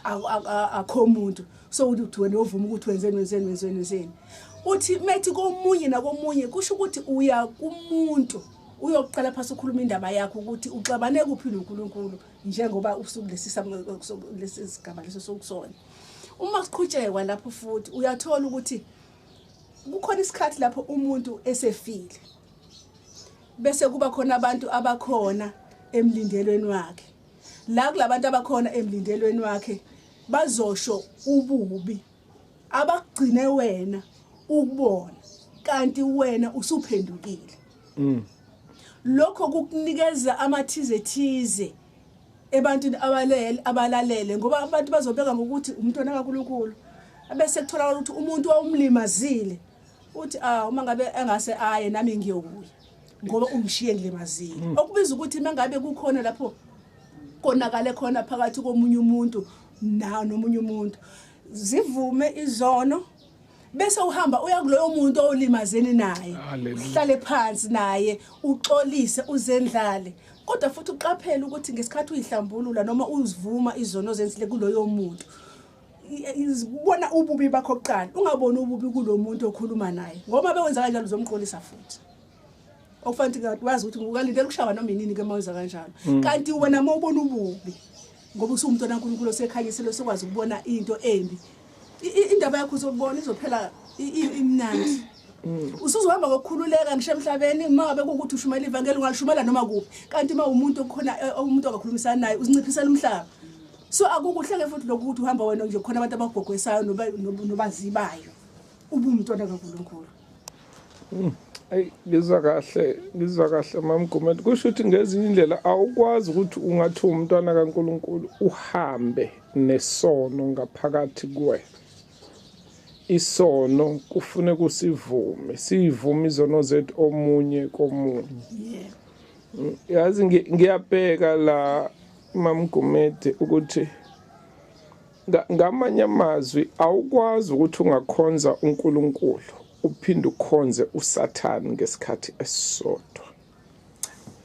Akho umuntu so uthi wena uvuma ukuthi wenzeni wenzeni wenzeni wenzeni. Uthi methi komunye nakomunye kusho ukuthi uya kumuntu uyoqala phansi ukhuluma indaba yakho ukuthi uxabane kuphi noNkulunkulu njengoba usukulesi lesi sigaba leso sokusona. Uma siqhutshekwa lapho futhi uyathola ukuthi kukhona isikhathi lapho umuntu esefile bese kuba khona abantu abakhona emlindelweni wakhe. La kulabantu abakhona emlindelweni wakhe bazosho ububi abagcine wena ukubona kanti wena usuphendukile. Lokho kukunikeza amathize thize ebantwini abalele abalalele, ngoba abantu bazobeka ngokuthi umntwana kaNkulunkulu, bese kutholakala ukuthi umuntu wawumlimazile uthi uma ngabe engase aye nami ngiyokuya ngoba ungishiye ngilimazile. Okubiza ukuthi mangabe kukhona lapho konakale khona phakathi komunye umuntu na nomunye umuntu, zivume izono bese uhamba uya kuloyo muntu olimazene naye, uhlale phansi naye uxolise uzendlale. Kodwa futhi uqaphele ukuthi ngesikhathi uyihlambulula noma uzivuma izono zenzile kuloyo muntu, izibona ububi bakho kuqala, ungaboni ububi kulo muntu okhuluma naye, ngoba bewenza kanjalo uzomqolisa futhi. Okufanele wazi ukuthi ukalindela ukushawa noma inini ke mawenza kanjalo. Kanti wena uma ubona ububi ngoba usumntwana kaNkulunkulu osekhanyisile osokwazi ukubona into embi, indaba yakho uzobona izophela imnandi. Usuzohamba ngokukhululeka ngisho emhlabeni. Uma ngabe kuwukuthi ushumayela ivangeli ungalishumayela noma kuphi, kanti uma umuntu okhona umuntu ongakhulumisani naye uzinciphisela umhlaba. So akukuhle-ke futhi lokhu ukuthi uhamba wena nje khona abantu abagogwesayo nobazibayo ubumntwana kaNkulunkulu. Ayi, ngizwa kahle, ngizwa kahle Mamgumede. Kusho ukuthi ngezinye indlela awukwazi ukuthi ungathi umntwana kaNkulunkulu uhambe nesono ngaphakathi kuwe. Isono kufune kusivume, sivume izono zethu omunye komunye. Yazi ngiyabheka la Mamgumede ukuthi ngamanye amazwi awukwazi ukuthi ungakhonza uNkulunkulu uphinde ukhonze uSathane ngesikhathi esisodwa.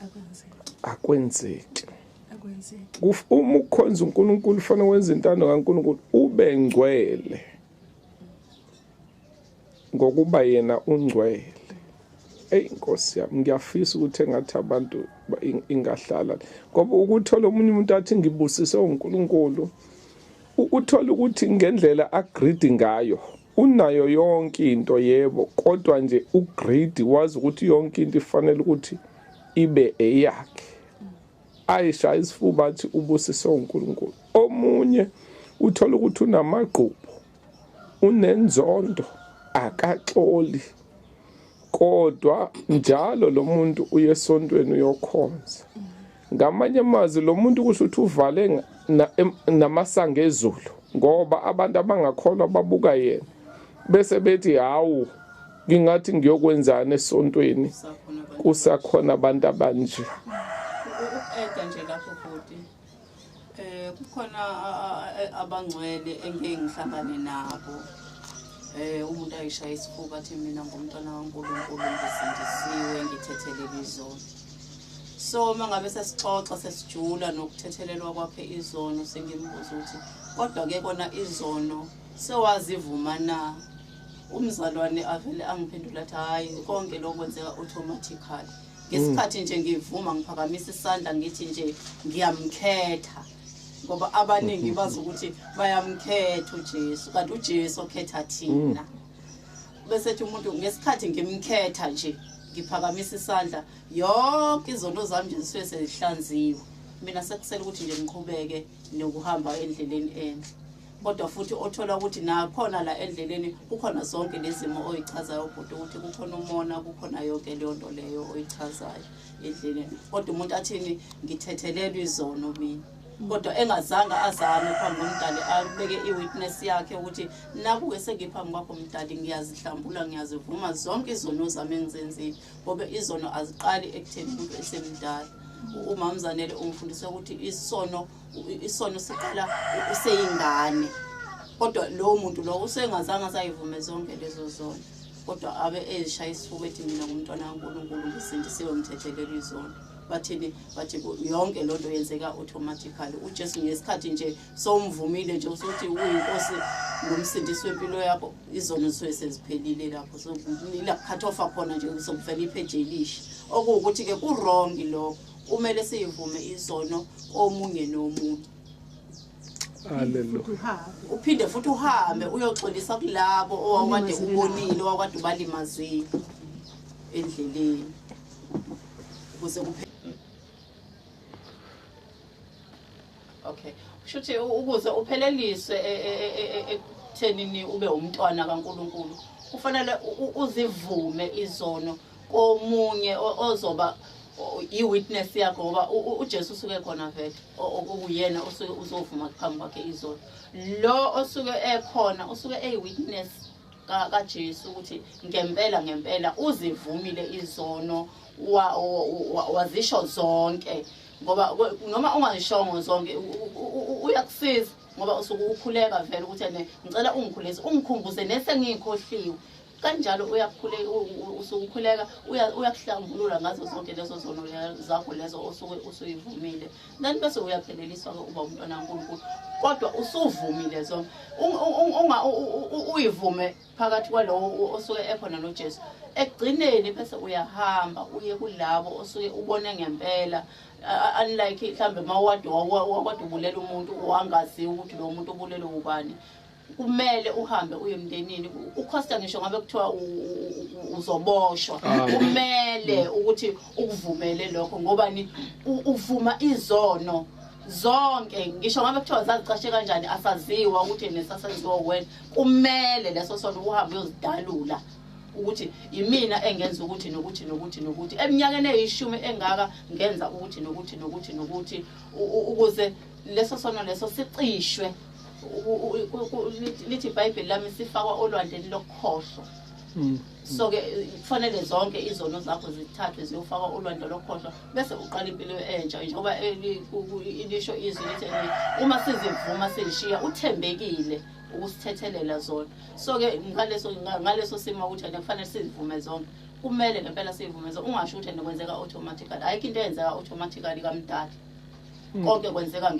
Akwenzeki. Akwenzeki. Akwenzeki. Uma ukhonza uNkulunkulu ufanele wenze intando kaNkulunkulu, ube ngcwele ngokuba yena ungcwele. Ey Nkosi yami, ngiyafisa ukuthi engathi abantu ingahlala, ngoba ukuthola omunye umuntu athi ngibusise uNkulunkulu, uthola ukuthi ngendlela agreedy ngayo unayo yonke into, yebo, kodwa nje ugreedy, wazi ukuthi yonke into ifanele ukuthi ibe eyakhe. Ayishaya isifuba athi ubusise uNkulunkulu. Omunye uthola ukuthi unamagqubu, unenzondo, akaxoli, kodwa njalo lo muntu uye esontweni uyokhonza. Ngamanye amazwi lo muntu kusho ukuthi uvale namasango ezulu, ngoba abantu abangakholwa babuka yena bese bethi hawu, ngingathi ngiyokwenzani esontweni kusakhona abantu abanje. Uku-eda nje lapho futhi, kukhona abangcwele engeke ngihlangane nabo. Umuntu ayishaya isifuba athi mina ngumntwana kaNkulunkulu, ngisindisiwe, ngithethelele izono. So uma ngabe sesixoxa sesijula nokuthethelelwa kwakhe izono, sengimbuza ukuthi kodwa-ke kona izono sewazivuma na? Umzalwane avele angiphendula athi hhayi, konke lokho kwenzeka automatically. Ngesikhathi nje ngivuma ngiphakamisa isandla ngithi nje ngiyamkhetha, ngoba abaningi bazi ukuthi bayamkhetha uJesu, kanti uJesu okhetha thina. Bese ethi umuntu ngesikhathi ngimkhetha nje ngiphakamisa isandla, yonke izono zami nje zisuke sezihlanziwe, mina sekusele ukuthi nje ngiqhubeke nokuhamba endleleni enhle. Kodwa futhi othola ukuthi nakhona la endleleni kukhona zonke lezimo oyichazayo bhuti, ukuthi kukhona umona, kukhona yonke leyo nto leyo oyichazayo endleleni. Kodwa umuntu athini, ngithethelelwe izono mina, kodwa engazange azame phambi komdali abeke i-witness yakhe ukuthi naku-ke sengiphambi kwakho mdali, ngiyazihlambula, ngiyazivuma zonke izono zami engizenzile. Ngoba izono aziqali ekutheni umuntu esemdala. Umamzanele ungifundisa ukuthi isono siqala useyingane, kodwa lowo muntu lo usengazange asayivume zonke lezo zono, kodwa abe ezishaya isifuba ethi mina ngumntwana kaNkulunkulu, ngisindisiwe, ngithethelelwe izono. Bathini? Bathi yonke loo nto yenzeka automatically. UJesu ngesikhathi nje sowumvumile nje usuthi uyinkosi nomsindisi wempilo yakho, izono zisuke seziphelile lapho. So ila cut off khona nje, sokuvela ipage elisha. Okuwukuthi-ke ku-wrong lokho, kumele siyivume izono komunye nomunye. Hallelujah. Uphinde futhi uhambe uyoxolisa kulabo owawukade ubonile, owawukade ubalimazile endleleni, ukuze kuphe. Okay, kushuthi ukuze upheleliswe ekuthenini ube umntwana kaNkuluNkulu, kufanele uzivume izono komunye ozoba i-witness yakho, ngoba uJesu usuke khona vele, okuyena osuke uzovuma phambi kwakhe izono. Lo osuke ekhona usuke eyi-witness kaJesu ukuthi ngempela ngempela uzivumile izono, wazisho zonke. Ngoba noma ungazishongo zonke uyakusiza, ngoba usuke ukhuleka vele ukuthi ngicela ungikhulise, ungikhumbuze nesengikhohliwe. Kanjalo uyakhuleka, usuke ukhuleka, uyakuhlambulula ngazo zonke lezo zono zakho lezo osuke usuyivumile. Then bese uyapheleliswa-ke uba umntwana kaNkulunkulu, kodwa usuvumile zonke. Uyivume phakathi kwalowo osuke ekhona noJesu. Ekugcineni bese uyahamba uye kulabo osuke ubone ngempela. Unlike mhlambe mawade wakade ubulela umuntu wangaziwa ukuthi lo muntu ubulele ubani, kumele uhambe uye emndenini. Ukhosta ngisho ngabe kuthiwa uzoboshwa, kumele ukuthi ukuvumele lokho, ngoba ni uvuma izono zonke, ngisho ngabe kuthiwa zazicashe kanjani, asaziwa ukuthi nesasenziwa wena. Kumele leso sono uhambe uyozidalula ukuthi imina engenza ukuthi nokuthi nokuthi nokuthi, eminyakeni eyishumi engaka ngenza ukuthi nokuthi nokuthi nokuthi, ukuze leso sono leso sicishwe. Lithi iBhayibheli lami sifakwa olwandleni lokukhohlwa. So-ke kufanele zonke izono zakho zithathwe ziyofakwa olwandle lokukhohlwa, bese uqala impilo entsha. Njengoba lisho izwi lithi uma sizivuma siyishiya, uthembekile ukusithethelela zona. So-ke ngaleso simo ukuthi kufanele sizivume zonke, kumele ngempela sizivume zonke. Ungasho ukuthi kwenzeka automatically, ayikho into eyenzeka automatically kamdala. Konke kwenzeka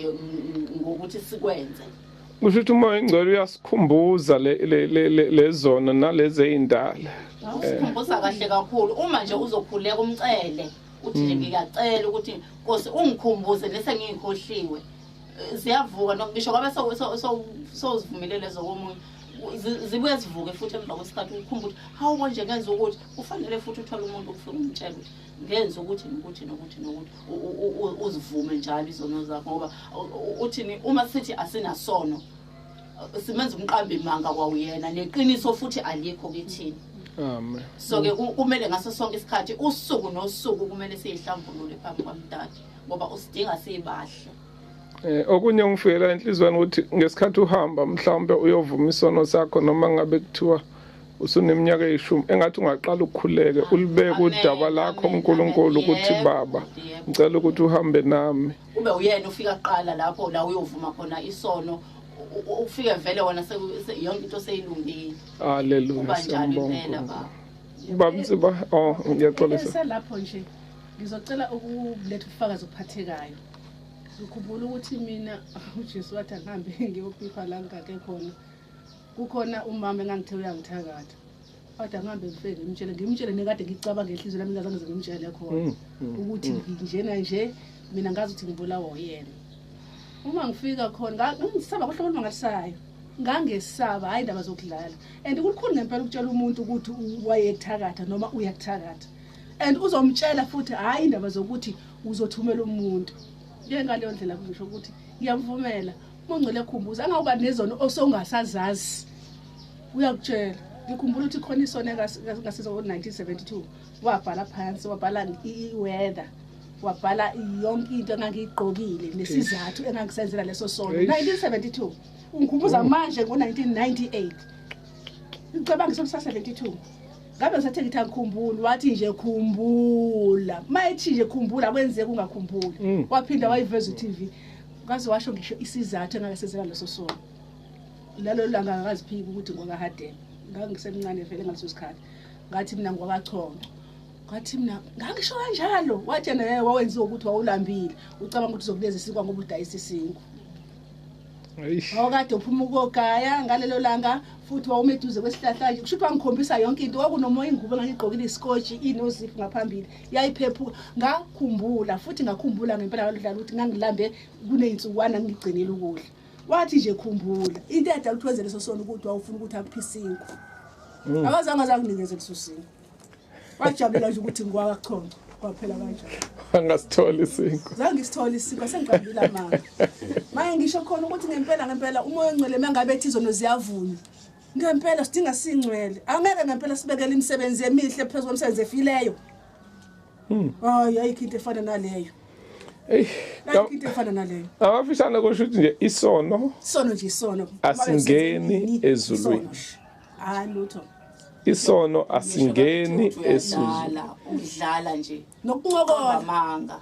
ngokuthi sikwenze. Kusho ukuthi uMoya oNgcwele uyasikhumbuza lezona nalezi ey'ndala. Usikhumbuza kahle kakhulu. Uma nje uzokhuleka umcele uthi nje ngiyacela ukuthi Nkosi ungikhumbuze lese ngiyikhohliwe, ziyavuka. Ngisho ngabe sowuzivumile lezo komunye, zibuye zivuke futhi emva kwesikhathi, ukhumbule ukuthi hawu konje ngenza ukuthi. Kufanele futhi uthole umuntu ufike umtshele ukuthi ngenza ukuthi nokuthi nokuthi nokuthi, uzivume njalo izono zakho. Ngoba uthini uma sithi asinasono, simenza umqambi manga kwawuyena, neqiniso futhi alikho kithini. Amen. So-ke kumele ngaso sonke isikhathi, usuku nosuku, kumele siyihlambulule phambi kwamdali, ngoba usidinga sibahle. Okunye ngifikela enhliziyweni ukuthi ngesikhathi uhamba mhlawumbe uyovuma isono sakho, noma ngabe kuthiwa usuneminyaka eyishumi, engathi ungaqala ukukhuleke ulibeke udaba lakho uNkulunkulu ukuthi baba ngicela ukuthi uhambe nami. Ube uyena ufika kuqala lapho la uyovuma khona isono, ufike vele wena yonke into seyilungile. Haleluya, siyabonga. Baba Msiba, oh ngiyaxolisa. Lapho nje ngizocela ukuletha ubufakazi obuphathekayo. Ngikhumbula ukuthi mina uJesu wathi angihambe ngiyophipa la ngikake khona. Kukhona umama engangithe uyangithakatha. Kodwa ngihambe ngifike ngimtshele nekade ngicabanga enhliziyweni lami ngazange ngimtshele khona ukuthi njena nje mina ngazi ukuthi ngibulawa uyena. Uma ngifika khona ngisaba kuhlobo olumangalisayo. Ngangesaba, hayi indaba zokudlala. And kukhulu ngempela ukutshela umuntu ukuthi wayekuthakatha noma uyakuthakatha. And uzomtshela futhi hayi indaba zokuthi uzothumela umuntu. Ngaleyo ndlela ngisho ukuthi ngiyamvumela. Uma ungcwele khumbuza angawuba nezono osongasazazi. Uyakutshela. Ngikhumbula ukuthi khona isono engasizwa ngo-1972. Wabhala phansi, wabhala i-weather. Wabhala yonke into engangiyigqokile nesizathu engangisenzela leso sono. 1972. Ungikhumbuza manje ngo-1998. Ngicabanga isono sa-72. Ngabe ngisathe ngithi angikhumbuli, wathi nje khumbula. Mayethi nje khumbula kwenzeka ungakhumbuli. Waphinda wayiveza u-TV. Ngaze washo ngisho isizathu engangisenzela leso sono. Lelo langa ngakaziphiki ukuthi ngokaHadebe. Ngangisemncane vele ngaleso sikhathi. Ngathi mina ngokaChonco. Ngathi mina ngangisho kanjalo. Wathi yena wawenziwa ukuthi wawulambile, ucabanga ukuthi uzokunikeza isinkwa ngoba udayisa isinkwa. Awukade uphuma ukogaya ngalelo langa futhi wawume eduze kwesihlahla nje, kusho ukuthi wangikhombisa yonke into. Kwakunomoya, ingubo engangigqokile isikotshi inoziphu ngaphambili yayiphephuka. Ngakhumbula futhi ngakhumbula ngempela ngalolu ukuthi ngangilambe kuney'nsukwana ngigcinile ukudla. Wathi nje khumbula into edala ukuthi wenze leso sono ukuthi wawufuna ukuthi akuphe isinkwa. Akazange azakunikeze leso sinkwa. Wajabulela nje ukuthi ngiwakachonco, kwaphela kanjalo. Angasithola isinkwa. Zange ngisithole isinkwa, sengiqambile amanga. Manje ngisho khona ukuthi ngempela ngempela umoya ongcwele mangabe ethi izono ziyavunywa. Ngempela sidinga singcwele. Angeke ngempela sibekele imisebenzi emihle phezu kwemisebenzi efileyo. Hayi, ayikho into efana naleyo. Ey, Ayikho into efana naleyo. Abafishane kusho ukuthi nje isono Isono nje isono. Asingeni ezulwini. Hayi lutho. Isono asingeni ezulwini. Udlala nje. Nokuncokola. Amanga.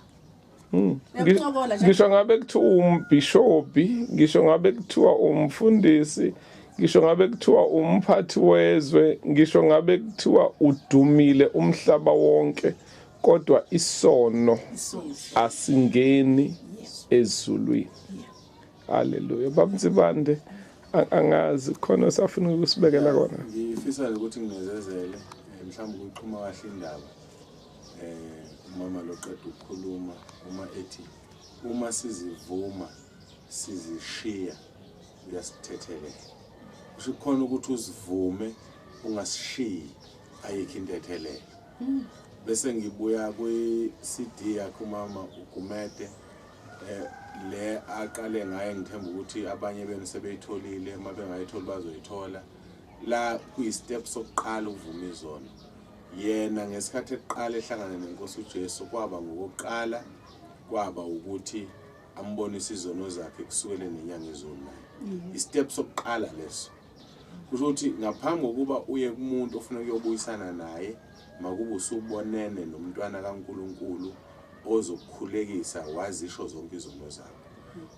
Nokuncokola nje. Ngisho ngabe kuthiwa umbhishobhi, ngisho ngabe kuthiwa umfundisi, ngisho ngabe kuthiwa umphathi wezwe, ngisho ngabe kuthiwa udumile umhlaba wonke, kodwa isono asingeni ezulwini. Haleluya. Babnsibande, angazi khona usafuna ukusibekela kona. Ngifisa ukuthi nginezezele mhlawumbe ukuxhuma kahle indaba. Umama loqeda ukukhuluma uma ethi uma sizivuma sizishiya uyasithethelela. Kusho khona ukuthi uzivume ungasishiyi, ayikho intethelelo. Bese ngibuya kwi CD yakhe umama uGumede, le aqale ngaye, ngithemba ukuthi abanye benu sebeyitholile, uma bengayitholi bazoyithola. La kuyi step sokuqala ukuvuma izono. Yena ngesikhathi eqala ehlangana nenkosi uJesu kwaba ngokuqala kwaba ukuthi ambonise izono zakhe kusukela nenyanga ezulu naye. Istep sokuqala leso. Kusho ukuthi ngaphambi kokuba uye kumuntu ofuna ukuyobuyisana naye, makube usubonene nomntwana kaNkuluNkulu ozokukhulekisa wazisho zonke izono zakho.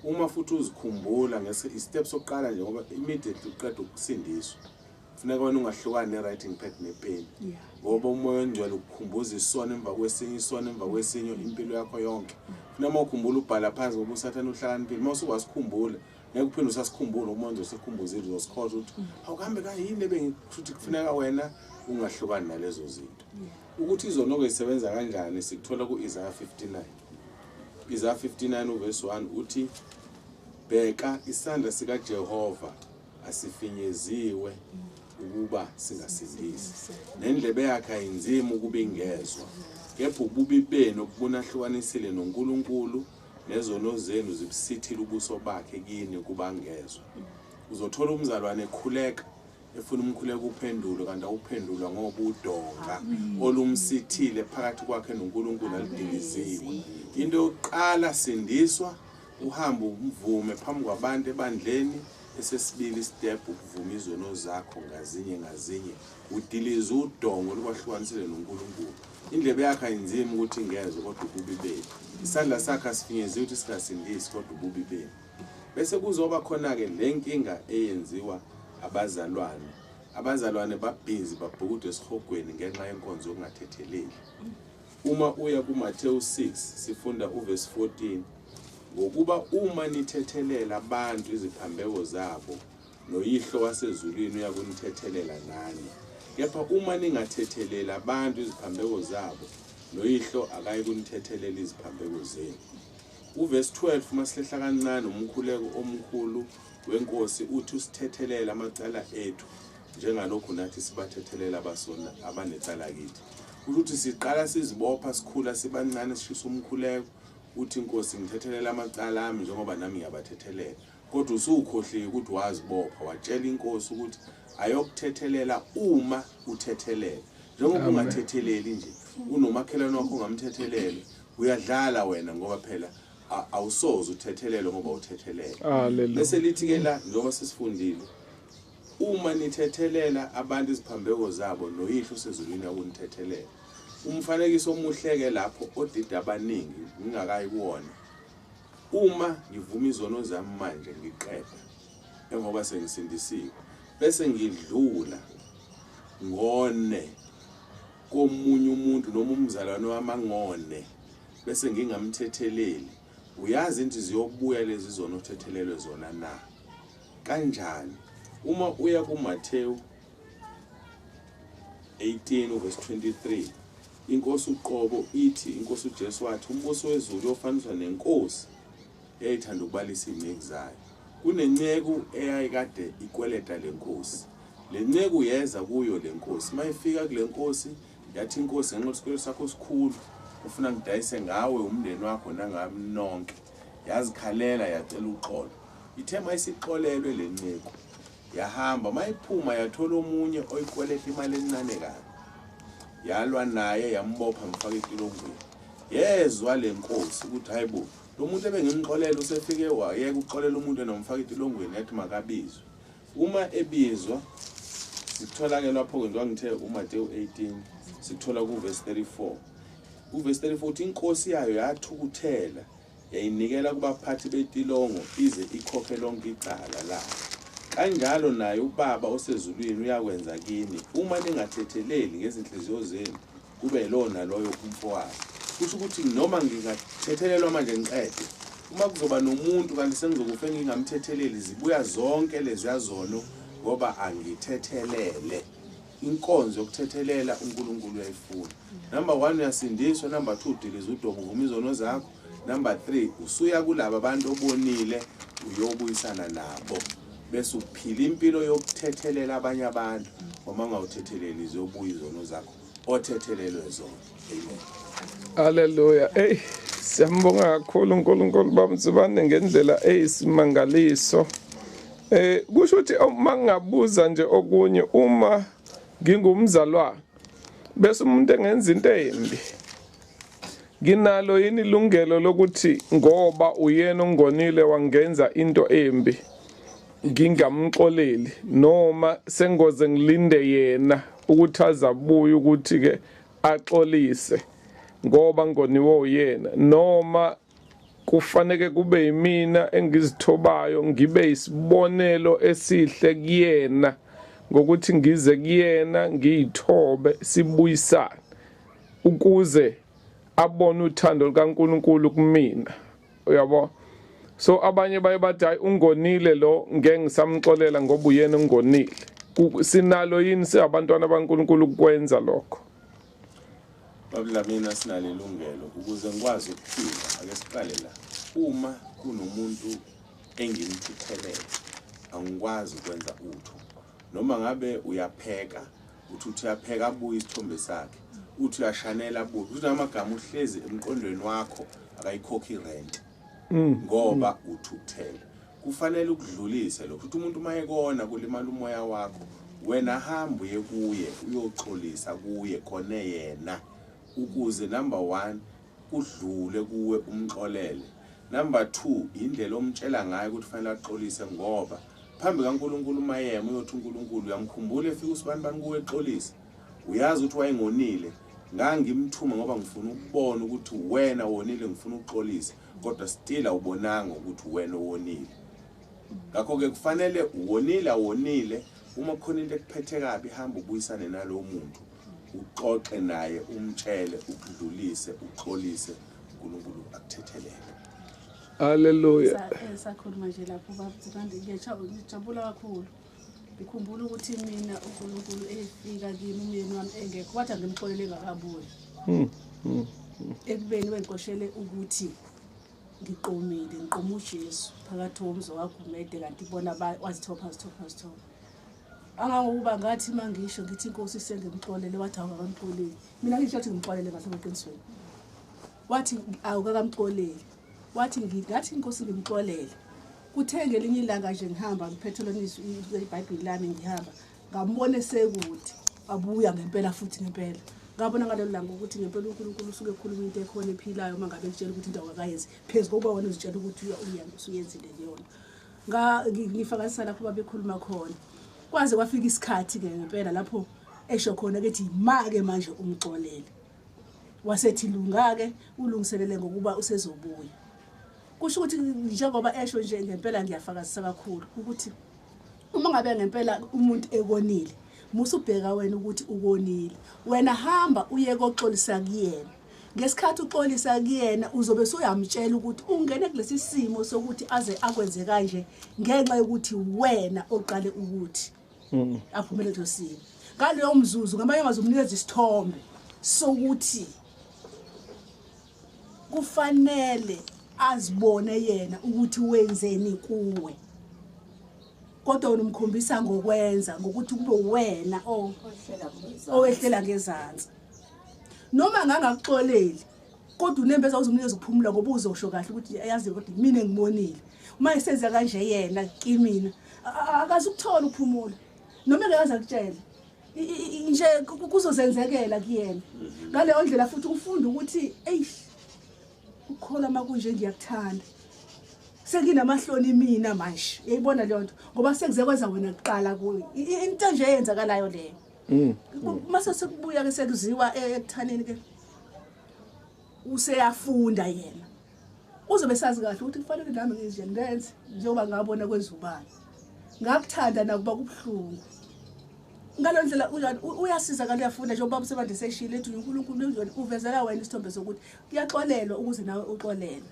Uma futhi uzikhumbula istep sokuqala nje, ngoba immediately uqeda ukusindiswa kufuneka wena ungahlukani ne-writing pad nepeni, ngoba umoya ongcwele ukukhumbuza isono emva kwesinye, isono emva kwesinye impilo yakho yonke. Kufuneka uma ukhumbula ubhala phansi, ngoba usathane uhlakaniphile. Uma usuwasikhumbula ngeke uphinde usasikhumbula, umoya ongcwele usekukhumbuzile, uzosikhohlwa ukuthi awukuhambe kayini ebengikusho. Kufuneka wena ungahlukani nalezo zinto. Ukuthi izono-ke zisebenza kanjani sikuthola ku-Isaiah 59. Isaiah 59 uverse 1 uthi, bheka isandla sikaJehova asifinyeziwe ukuba singasindisi, nendlebe yakhe ayinzima ukuba ingezwa, kepha ububi benu obunahlukanisile noNkulunkulu nezono zenu zibusithile ubuso bakhe kini ukuba angezwa. Uzothola umzalwane ekhuleka efuna umkhuleko uphendulwe, kanti awuphendulwa ngoba udonga olumsithile phakathi kwakhe noNkulunkulu aludiliziwe. Into yokuqala, sindiswa, uhambe umvume phambi kwabantu ebandleni. Esesibili step, ukuvuma izono zakho ngazinye ngazinye, udilize udongo olukwahlukanisile noNkulunkulu. Indlebe yakhe ayinzima ukuthi ingezwe, kodwa ububi benu. Isandla sakhe asifinyeziwe ukuthi singasindisi, kodwa ububi benu. Bese kuzoba khona-ke le nkinga eyenziwa abazalwane. Abazalwane babhizi babhukude esihogweni ngenxa yenkonzo yokungathetheleli. Uma uya kuMathewu 6 sifunda uverse 14, ngokuba uma nithethelela abantu iziphambeko zabo, noyihlo wasezulwini uyakunithethelela nani. Kepha uma ningathetheleli abantu iziphambeko zabo, noyihlo akayi kunithethelela iziphambeko zenu. Uverse 12 masihlehla kancane, umkhuleko omkhulu wenkosi uthi usithethelela amacala ethu njengalokhu nathi sibathethelela abasona abanecala kithi. Kusho ukuthi siqala sizibopha sikhula sibancane, sishisa umkhuleko uthi inkosi ngithethelela amacala ami njengoba nami ngiyabathethelela, kodwa usukhohliwe ukuthi wazibopha watshela inkosi ukuthi ayokuthethelela uma uthethelela. Njengoba ungathetheleli nje unomakhelwane wakho ongamthethelele, uyadlala wena ngoba phela awusoze uthethelele ngoba uthethelele. Bese lithi ke la njengoba sesifundile, uma nithethelela abantu iziphambeko zabo noyihlo sezulwini akunithethelela. Umfanekiso omuhle ke lapho odida abaningi ngingakayi kuwona. Uma ngivuma izono zami manje ngiqeda engoba sengisindisiwe, bese ngidlula ngone komunye umuntu noma umzalwane wamangone bese ngingamthetheleli, uyazi into ziyobuya lezi zona othethelelwe zona na? Kanjani? Uma uya kuMathewu 18 verse 23, inkosi uqobo ithi, inkosi uJesu wathi umbuso wezulu uyofaniswa nenkosi eyayithanda ukubalisa izinceku zayo. Kunenceku eyayikade ikweleta lenkosi. Le nceku yeza kuyo lenkosi. Mayifika kule nkosi yathi, inkosi, ngenxa yesikweletu sakho sikhulu ufuna ngidayise ngawe umndeni wakho nangami nonke. Yazikhalela yacela uxolo. Ithe mayisixolelwe le nceku yahamba, mayiphuma yathola omunye oyikweleta imali encane kabi, yalwa naye yambopha mfaka etilongweni. Yezwa le nkosi ukuthi hayibo, lo muntu ebengimxolela usefike wayeka ukuxolela umuntu enomfaka etilongweni, yathi makabizwe. Uma ebizwa sithola-ke lapho-ke njengoba ngithe uMateyu 18 sithola kuvesi 34. Kuvesi 34 uthi inkosi yayo yathukuthela yayinikela kubaphathi betilongo ize ikhokhe lonke icala layo. Kanjalo naye uBaba osezulwini uyakwenza kini uma ningathetheleli ngezinhliziyo zenu kube lo naloyo umfowabo. Kusho ukuthi noma ngingathethelelwa manje ngiqede, uma kuzoba nomuntu kanti sengizokufa ngingamthetheleli, zibuya zonke leziya zono ngoba angithethelele. Inkonzo yokuthethelela uNkulunkulu uyayifuna. Number 1 uyasindiswa, number 2 udiliza udongo uvuma izono zakho, number 3 usuya kulaba abantu obonile uyobuyisana nabo, bese uphila impilo yokuthethelela abanye abantu. Uma ungawuthetheleli ziyobuya izono zakho othethelelwe zona. Amen. Haleluya. Hey, siyambonga kakhulu uNkulunkulu bamzibane ngendlela eyisimangaliso. Kusho ukuthi uma ngingabuza nje okunye, uma ngingumzalwane bese umuntu engenza into embi, nginalo yini ilungelo lokuthi ngoba uyena ongonile wangenza into embi ngingamxoleli, noma sengoze ngilinde yena ukuthi azabuye ukuthi ke axolise ngoba ngoniwe uyena, noma kufanele kube yimina engizithobayo ngibe isibonelo esihle kuyena ngokuthi ngize kuyena ngiyithobe sibuyisane ukuze abone uthando lukaNkuluNkulu kumina, uyabo? So abanye baye bathi hayi ungonile lo ngeke ngisamxolela ngoba uyena ungonile. Sinalo yini singabantwana baNkuluNkulu ukwenza lokho? Babula, mina sinalo ilungelo ukuze ngikwazi ukuphila. Ake siqale la. Uma kunomuntu engimthuthelele angikwazi ukwenza utho, noma ngabe uyapheka, uthi uyapheka abuye isithombe sakhe, uthi uyashanela abuye, uthi namagama uhlezi emqondweni wakho akayikhokhi irent ngoba uthukuthele. Kufanele ukudlulise lokho. Uthi umuntu uma ekona kulimala umoya wakho, wena hamba uye kuye uyoxolisa kuye kone yena, ukuze number 1 kudlule kuwe umxolele, number 2 indlela omtshela ngayo ukuthi fanele axolise, ngoba phambi kaNkuluNkulu uma yema uyothi uNkulunkulu uyamkhumbula efika usibani bani kuwe exolisa, uyazi ukuthi wayengonile, ngangimthuma ngoba ngifuna ukubona ukuthi wena wonile, ngifuna ukuxolisa, kodwa still awubonanga ukuthi wena wonile. Ngakho-ke kufanele wonile awonile, uma kukhona into ekuphethe kabi hamba ubuyisane nalowo muntu, uxoxe naye, umtshele, ukudlulise, uxolise, uNkulunkulu akuthethelele. Haleluya. Sakhuluma nje lapho baba, ngiyajabula kakhulu. Ngikhumbula ukuthi mina uNkulunkulu efika kimi umyeni wami engekho, wathi angimxolele engakabuyi. Ekubeni wengixoshele ukuthi ngiqomile, ngiqoma uJesu phakathi komzi waGumede, kanti bona wazithopha wazithopha wazithopha. Angangokuba ngathi mangisho ngithi inkosi sengimxolele, wathi awukamxoleli. Mina ngisho ukuthi ngimxolele ngahle eqinisweni. Wathi awukamxoleli. Wathi ngathi inkosi ngimxolele. Kuthe ngelinye ilanga nje ngihamba ngiphethe lona izwi iBhayibheli lami ngihamba, ngambona esekude, abuya ngempela futhi ngempela. Ngabona ngalelo langa ukuthi ngempela uNkulunkulu usuke ekhuluma into ekhona ephilayo uma ngabe ekutshela ukuthi into awukayenzi, phezu kokuba wena uzitshela ukuthi usuyenzile leyona. Ngifakazisa lapho babekhuluma khona. Kwaze kwafika isikhathi-ke ngempela lapho esho khona ukuthi ma-ke manje umxolele. Wasethi lunga-ke ulungiselele ngokuba usezobuya. Kusho ukuthi njengoba esho nje ngempela ngiyafakazisa kakhulu ukuthi uma ngabe ngempela umuntu ekonile, Musubheka wena ukuthi ukonile. Wena hamba uye koxolisa kuyena. Ngesikhathi uxolisa kuyena uzobe usuyamtshela ukuthi ungene kulesi simo sokuthi aze akwenze kanje ngenxa yokuthi wena oqale ukuthi aphumele kuleso simo. Ngaleyo mzuzu ngamanye amazwi umnikeza isithombe sokuthi kufanele azibone yena ukuthi wenzeni kuwe. Kodwa wena umkhombisa ngokwenza ngokuthi kube wena owehlela ngezansi. Noma ngangakuxoleli kodwa unembeza uzomnikeza ukuphumula ngoba uzosho kahle ukuthi yazi kodwa mina ngimonile. Uma esenza kanje yena kimina akazi ukuthola ukuphumula. Noma engeke akutshele nje kuzozenzekela kuyena. Ngaleyo ndlela futhi ufunda ukuthi eish ukukholwa makunje ngiyakuthanda. Senginamahloni mina manje. Uyayibona leyo nto ngoba sekuze kwenza wena kuqala kuyo. Into nje eyenzakalayo leyo. Mase sekubuya ke sekuziwa ekuthaneni ke useyafunda yena. Uzobe sazi kahle ukuthi kufanele nami ngize ngenze njengoba ngabona kwezubani. Ngakuthanda nakuba kubuhlungu. Ngalo ndlela uyasiza kanti uyafunda njengoba ubaba seshilo ethi uNkulunkulu uvezela wena isithombe sokuthi kuyaxolelwa ukuze nawe uxolelwe.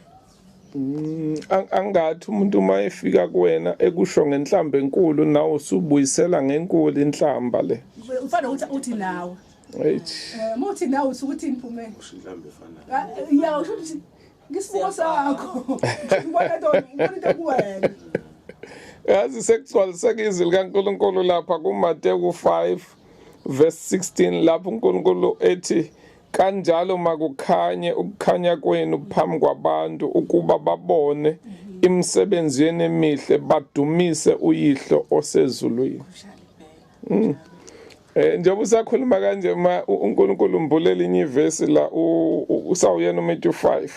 Angathi umuntu uma efika kuwena ekusho ngenhlamba enkulu nawe usubuyisela ngenkulu inhlamba le. Ufana ukuthi uthi nawe. Eish. Muthi nawe usukuthi imphumela. Usho inhlamba efanayo. Ya usho ukuthi ngisibuko sakho. Ngibona into kuwena. Yazi sekugcwaliseka izwi likaNkulunkulu lapha kuMateyu 5 verse 16 lapho uNkulunkulu ethi kanjalo makukhanye ukukhanya kwenu phambi kwabantu ukuba babone imisebenzi yenu emihle badumise uyihlo osezulwini. Njengoba usakhuluma kanje ma uNkulunkulu umbulela inye ivesi la usawuyena uMateyu 5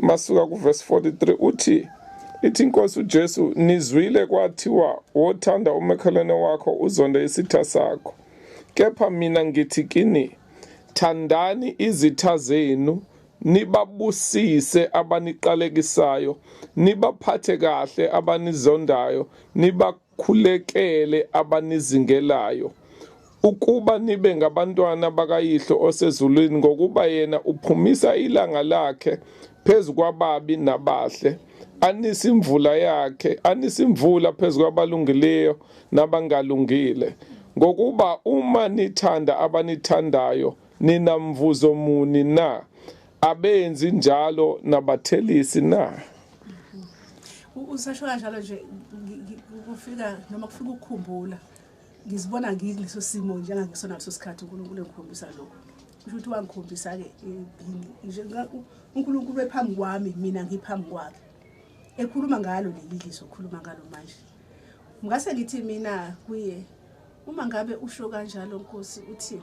masuka ku verse 43 uthi ithi inkosi uJesu nizwile kwathiwa wothanda umakhelwane wakho uzonde isitha sakho, kepha mina ngithi kini thandani izitha zenu, nibabusise abaniqalekisayo, nibaphathe kahle abanizondayo, nibakhulekele abanizingelayo, ukuba nibe ngabantwana bakayihlo osezulwini, ngokuba yena uphumisa ilanga lakhe phezu kwababi nabahle, anisa imvula yakhe, anisa imvula phezu kwabalungileyo nabangalungile. Ngokuba uma nithanda abanithandayo ninamvuzo muni na? Abenzi njalo nabathelisi na? Usasho kanjalo nje kufika noma kufika ukukhumbula ngizibona ngikuleso simo njengangisona leso sikhathi uNkulunkulu engikhombisa lokho. Kusho ukuthi wangikhombisa ke nje uNkulunkulu ephambi kwami mina ngiphambi kwakhe. Ekhuluma ngalo leli lizwi okhuluma ngalo manje. Ngase ngithi mina kuye uma ngabe usho kanjalo Nkosi uthi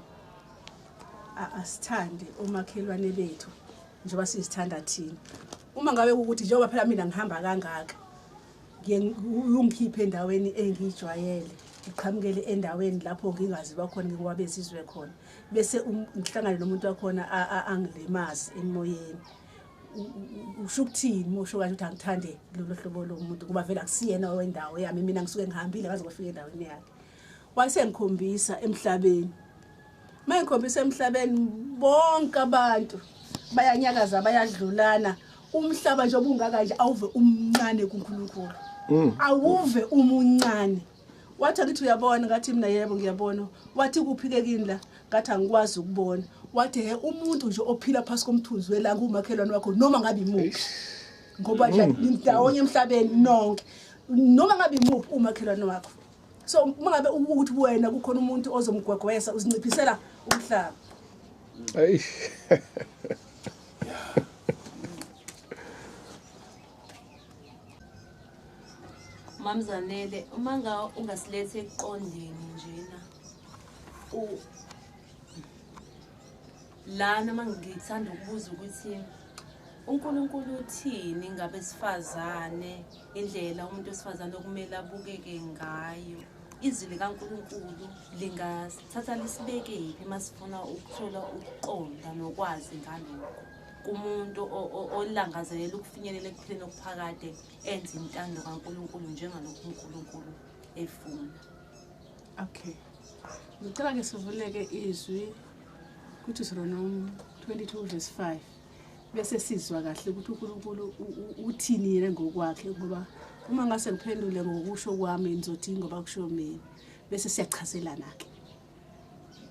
asithande omakhelwane bethu njengoba sizithanda thina. Uma ngabe ukuthi njengoba phela mina ngihamba kangaka ngiye ungikhiphe endaweni engijwayele ngiqhamukele endaweni lapho ngingaziwa khona ngikwabezizwe khona bese ngihlangane nomuntu wakhona angilimazi emoyeni. Usho ukuthini musho kanje ukuthi angithande lolu hlobo lomuntu kuba vele akusiyena wendawo yami mina ngisuke ngihambile ngaze ngafika endaweni yakhe. Wayesengikhombisa emhlabeni. Mayengikhombisa emhlabeni bonke abantu bayanyakaza bayadlulana umhlaba nje obungaka nje awuve umncane kuNkulunkulu. Awuve umuncane. Wathi akithi uyabona ngathi mina yebo ngiyabona. Wathi kuphike kini la ngathi angikwazi ukubona. Wathi he umuntu nje ophila phasi komthunzi welanga umakhelwane wakho noma ngabe imuphi. Ngoba nje ndawonye emhlabeni nonke noma ngabe imuphi umakhelwane wakho. So uma ngabe ukuthi wena kukhona umuntu ozomgwegwesa uzinciphisela umhlaba. Eish. Mamzanele uma nga ungasilethe ekuqondeni njena lana mangithanda ukubuza ukuthi uNkulunkulu uthini ngabesifazane, indlela umuntu wesifazane okumele abukeke ngayo. Izwi likaNkulunkulu lingasithatha lisibeke phi masifuna ukuthola ukuqonda nokwazi ngalokho kumuntu olangazelela ukufinyelela ekuphileni okuphakade enze intando kaNkulunkulu njengalokhu uNkulunkulu efuna. Okay. Ngicela ke sivuleke izwi kuDeuteronomy 22 verse 5 bese sizwa kahle ukuthi uNkulunkulu uthini yena ngokwakhe, ngoba uma ngase ngiphendule ngokusho kwami ngizothi ngoba kusho mina, bese siyachazelana ke.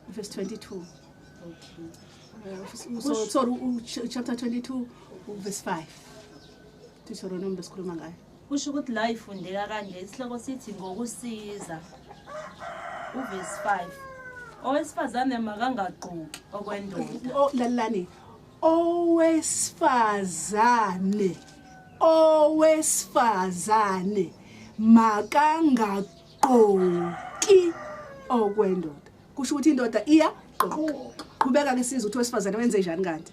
Verse 22. Okay. Sorry, chapter 22 verse 5. Deuteronomy besikhuluma ngayo. Kusho ukuthi la ifundeka kanje, isihloko sithi ngokusiza. Uverse 5. Owesifazane makangagqoki okwendoda. Oh, lalani. Owesifazane makangagqoki okwendoda. Kusho ukuthi indoda iyagqoka. Qhubeka ke sizwe ukuthi owesifazane wenze njani kanti.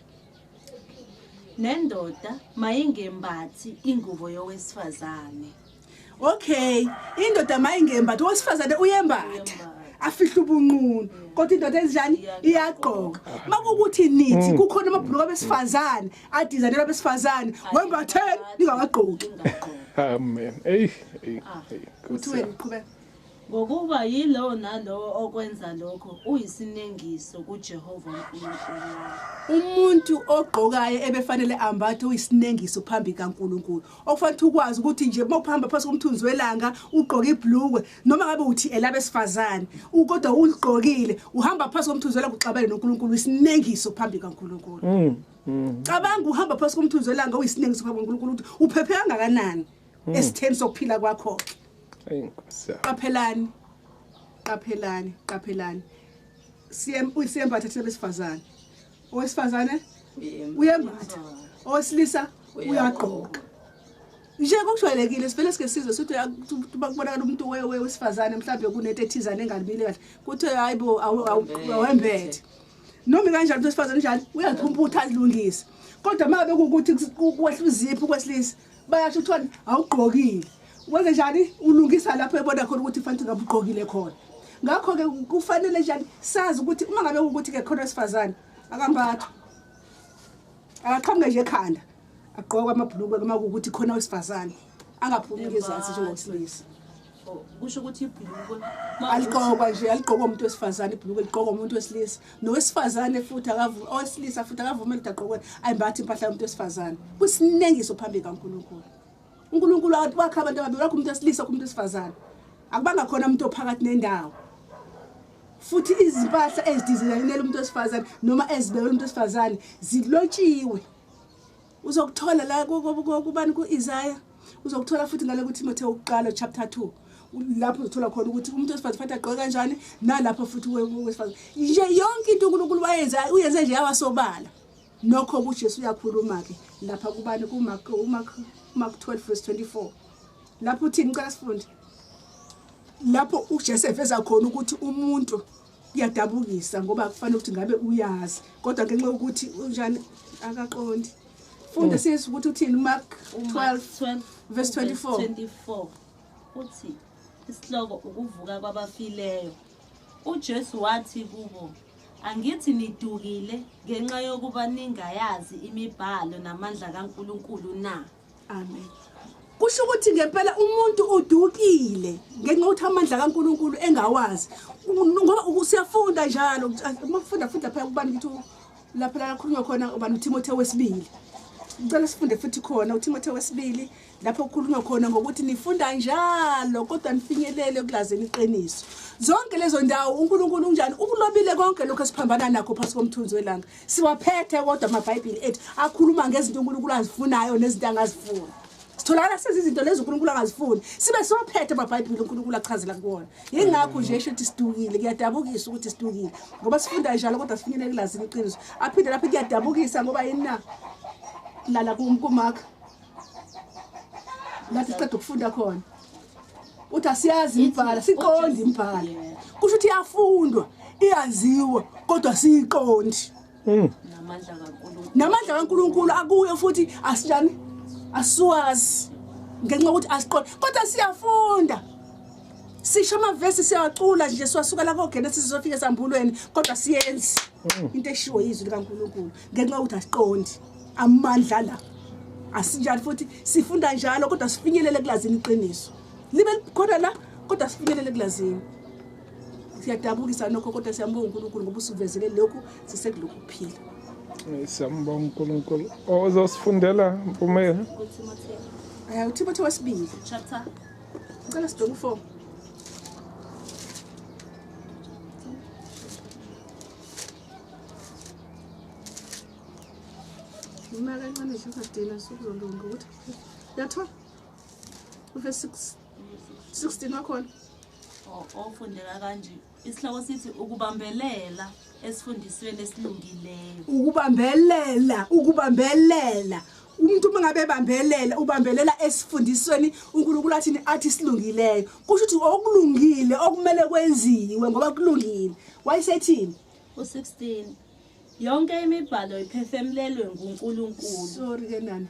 Nendoda mayingembathi ingubo yowesifazane. Okay, indoda mayingembathi, owesifazane uyembatha. Afihle ubunqunu. Kodwa indoda enjani iyagqoka. Makukuthi nithi kukhona amabhuluka abesifazane adizayinelwa abesifazane, wembatheni ningawagqoki. Amen. Hey, hey. Uthi wena qhubeka. Ngokuba yilowo nalowo okwenza lokho uyisinengiso kuJehova uNkulunkulu. Umuntu ogqokayo ebefanele ambathe uyisinengiso phambi kaNkulunkulu. Okufanele ukwazi ukuthi nje uma uhamba phansi komthunzi welanga ugqoke ibhlukwe noma ngabe uthi elabesifazane, kodwa uligqokile uhamba phansi komthunzi welanga uxabane noNkulunkulu, uyisinengiso phambi kaNkulunkulu. Cabanga uhamba phansi komthunzi welanga uyisinengiso phambi kaNkulunkulu ukuthi uphephe kangakanani esitheni sokuphila kwakho. Qaphelani, qaphelani, qaphelani. Siyembatha thina besifazane. Owesifazane uyembatha, owesilisa uyagqoka. Nje kokujwayelekile sivele sike sizwe sithi kubonakala umuntu wesifazane mhlawumbe kunento ethizane engalimile kahle, kuthiwe hayibo awembethe. Noma kanjani umuntu wesifazane njani uyaphumputha alungise. Kodwa uma bekuwukuthi kwehla uziphu kwesilisa bayasho kuthiwa awugqokile. Wenze njani ulungisa lapho ebona khona ukuthi fanele ngabe ugqokile khona. Ngakho ke kufanele njani sazi ukuthi uma ngabe ukuthi ke khona wesifazane akambatha, akaqhamuke nje ekhanda agqoke amabhulukwe uma kuwukuthi khona wesifazane, angaphumi ngezansi njengowesilisa. Kusho ukuthi ibhulukwe aligqokwa nje, aligqokwa umuntu wesifazane, ibhulukwe ligqokwa umuntu wesilisa. Nowesifazane futhi owesilisa futhi akavumeli ukuthi agqokwe ayimbathe impahla yomuntu wesifazane. Kusinengiso phambi kaNkulunkulu. uNkulunkulu wakha abantu ababili, wakho umuntu wesilisa umuntu wesifazane. Akubanga khona umuntu ophakathi nendawo. Futhi izimpahla ezidizayinela umuntu wesifazane noma ezibekelwe umuntu wesifazane zilotshiwe. Uzokuthola la kubani ku-Isaiah, uzokuthola futhi ngale kuTimotheo wokuqala chapter 2. Lapho uzothola khona ukuthi umuntu wesifazane fanele agqoke kanjani, nalapho futhi wesifazane. Nje yonke into uNkulunkulu wayenza uyenze nje yawasobala. Nokho uJesu uyakhuluma ke lapha kubani kuMark 12 verse 24. Lapho uthini? Ngicela sifunde. Lapho uJesu eveza khona ukuthi umuntu kuyadabukisa ngoba kufanele ukuthi ngabe uyazi, kodwa ngenxa yokuthi unjani akaqondi. Funda sizwe ukuthi uthini Mark 12 verse 24. Uthi isihloko ukuvuka kwabafileyo. uJesu wathi kubo, angithi nidukile ngenxa yokuba ningayazi imibhalo namandla kaNkulunkulu na? Amen. Kusho ukuthi ngempela umuntu udukile ngenxa yokuthi amandla kaNkulunkulu engawazi. Ngoba siyafunda njalo, uma ufunda futhi lapha kubani ngithi lapha la khulunywa khona ubani uTimotheo wesibili. Ngicela sifunde futhi khona uTimotheo wesibili lapho kukhulunywa khona ngokuthi nifunda njalo kodwa nifinyelele ekulazeni iqiniso. Zonke lezo ndawo uNkulunkulu unjani ukulobile konke lokho esiphambana nakho phansi komthunzi welanga. Siwaphethe kodwa amaBhayibheli ethu akhuluma ngezinto uNkulunkulu azifunayo nezinto angazifuni. Sitholakala senza izinto lezi uNkulunkulu angazifuni, sibe siwaphethe amaBhayibheli uNkulunkulu achazela kuwona. Yingakho nje esho ukuthi sidukile, kuyadabukisa ukuthi sidukile ngoba sifunda njalo kodwa sifinyelele ekulazini iqiniso. Aphinde lapho kuyadabukisa ngoba yini na? Lala kuMark lapho siqeda ukufunda khona uthi asiyazi imibhala, siqondi imibhala. Kusho ukuthi iyafundwa, iyaziwa kodwa siyiqondi. Namandla kaNkulunkulu, namandla kaNkulunkulu akuyo futhi asinjani asiwazi ngenxa yokuthi asiqondi, kodwa siyafunda. Sisho amavesi siyacula nje siwasuka la koGenesis sizofika esambulweni, kodwa siyenzi into eshiwo yizwi likaNkulunkulu ngenxa yokuthi asiqondi amandla la. Asinjani futhi sifunda njalo kodwa sifinyelele kulazini iqiniso. Libe khona la kodwa sifinyelele kulazini. Siyadabukisa nokho, kodwa siyambonga uNkulunkulu ngoba usuvezele lokhu, sisekulokhu kuphila. Siyambonga uNkulunkulu. Ozosifundela Mpumela uThimothi wesibili chapter, ngicela sibheke u4. Uma kancane nje ungadina sukuzolunga ukuthi uyathola uverse 6 16 wakhona. Ofundeka kanje isihloko sithi ukubambelela esifundisweni esilungileyo. Ukubambelela, ukubambelela. Umuntu uma ngabe ebambelela, ubambelela esifundisweni uNkulunkulu athini, athi silungileyo. Kusho ukuthi okulungile okumele kwenziwe ngoba kulungile. Wayesethini? U16 yonke imibhalo iphefumulelwe nguNkulunkulu. Sorry ke nana.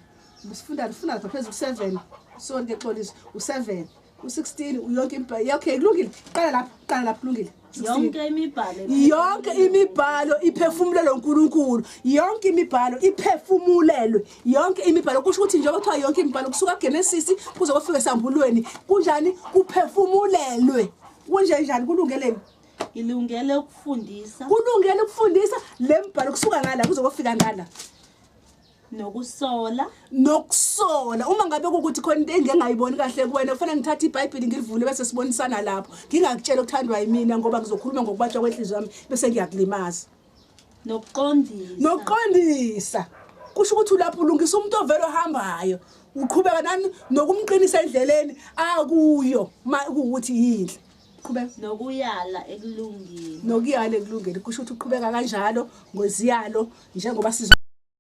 Usifunda ufuna lapha phezulu ku7. Sorry ke xolisa, u7. U16 yonke imibhalo. Okay, kulungile. Qala lapha, qala lapha, kulungile. Yonke imibhalo, yonke imibhalo iphefumulelwe uNkulunkulu. Yonke imibhalo iphefumulelwe. Yonke imibhalo kusho ukuthi njengoba kuthiwa yonke imibhalo kusuka kuGenesis kuze kufike esambulweni. Kunjani? Kuphefumulelwe. Kunje njani? Kulungeleni? Ilungele ukufundisa. Kulungele ukufundisa le mibhalo kusuka ngala kuze kufika ngala. Nokusola. Nokusola. Uma ngabe kukuthi khona into engingayiboni kahle kuwena, kufanele ngithathe iBhayibheli ngilivule bese sibonisana lapho. Ngingakutshela okuthandwa yimina ngoba ngizokhuluma ngokubatshwa kwenhliziyo yami bese ngiyakulimaza. Nokuqondisa. Nokuqondisa. Kusho ukuthi ulapho ulungisa umuntu ovela ohambayo. Uqhubeka nani nokumqinisa endleleni akuyo ukuthi yinhle. Qhubeka. Nokuyala ekulungeni. Nokuyala ekulungeni. Kusho ukuthi uqhubeka kanjalo ngoziyalo njengoba sizo